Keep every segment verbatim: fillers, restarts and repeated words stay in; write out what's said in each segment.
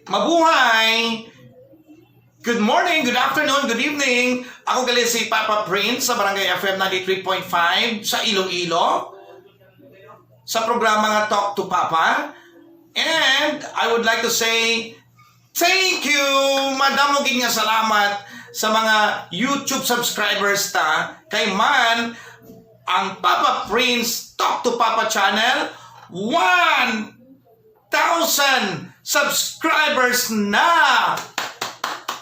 Mabuhay! Good morning, good afternoon, good evening. Ako gali si Papa Prince sa Barangay F M ninety-three point five sa Iloilo, sa programa nga Talk to Papa. And I would like to say thank you, madamo gid nga salamat sa mga YouTube subscribers ta, kay man ang Papa Prince Talk to Papa channel, one thousand subscribers na!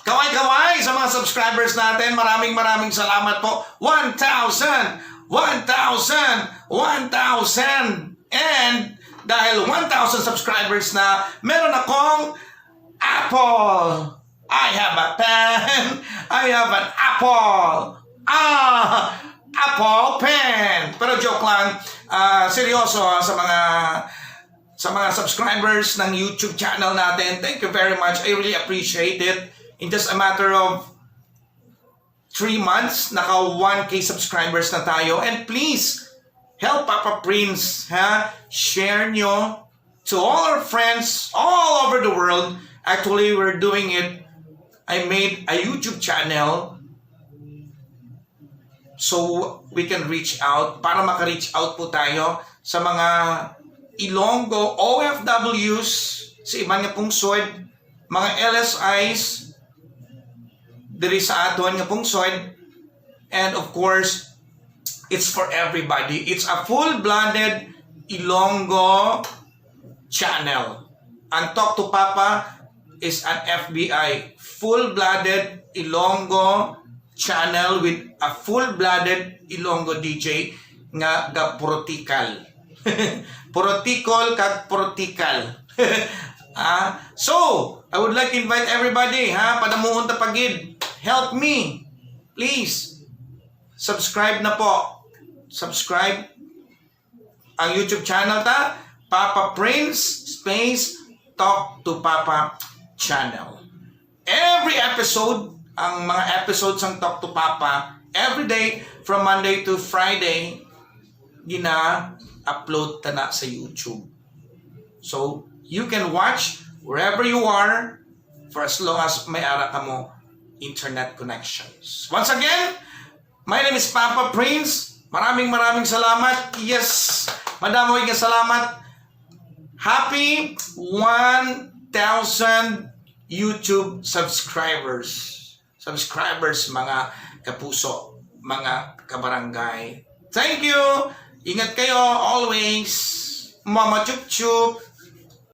Kaway-kaway sa mga subscribers natin. Maraming, maraming salamat po. One thousand! One thousand! One thousand! And dahil one thousand subscribers na, meron akong apple. I have a pen. I have an apple. Ah, apple pen. Pero joke lang. Ah, seryoso, ah, sa mga sa mga subscribers ng YouTube channel natin, thank you very much. I really appreciate it. In just a matter of three months, naka one K subscribers na tayo. And please, help Papa Prince, ha? Share nyo to all our friends all over the world. Actually, we're doing it. I made a YouTube channel so we can reach out, para maka-reach out po tayo sa mga Ilonggo O F Ws sa iban nga pungsod, mga L S Is diri sa aton nga pungsod, and of course, it's for everybody. It's a full-blooded Ilonggo channel. Ang Talk to Papa is an F B I, full-blooded Ilonggo channel with a full-blooded Ilonggo D J nga ga-protikal. Protikol kag protikal. Ah, so, I would like to invite everybody, ha, padamuhon ta pa gid. Help me. Please. Subscribe na po. Subscribe ang YouTube channel ta, Papa Prince space Talk to Papa channel. Every episode, ang mga episodes sang Talk to Papa, every day from Monday to Friday, gina-upload ta na sa YouTube. So, you can watch wherever you are for as long as may ara kamo internet connections. Once again, my name is Papa Prince. Maraming, maraming salamat. Yes, madamo nga salamat. Happy one thousand YouTube subscribers. Subscribers, mga kapuso, mga kabarangay. Thank you. Ingat kayo always. Mama Chup Chup.